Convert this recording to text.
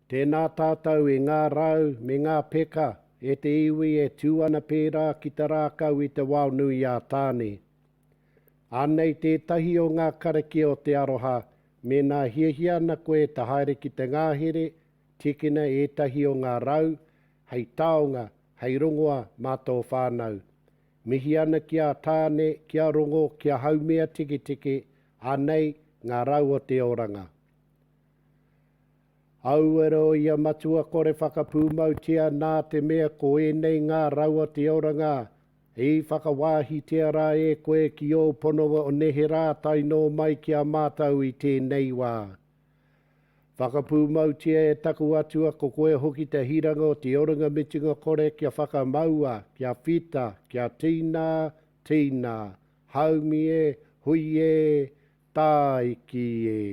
Tēnā tātou e ngā rau me ngā peka e te iwi e tū ana pērā ki te rākau i te wao nui a Tāne. Anei tētahi o ngā karakia o te aroha, mēnā hiahia ana koe te haere ki te ngāhere, tīkina ētahi o ngā rau hei taonga, hei rongoa mā tō whānau. Mihi ana ki a Tāne, ki a Rongo, ki a Haumea Tiketike, anei ngā rau o te oranga. Auero ia matua kore whakapūmautia nā te mea ko ēnei ngā rau o te oranga i whakawāhitia rā e koe ki ō pononga o neherā tae nō mai ki a mātou i tēnei wā. Whakapūmautia e taku Atua ko koe hoki te hiranga o te oranga mitinga kore kia whakamaua, kia whita, kia tīnā, tīnā, haumi e, hui e, tāiki e.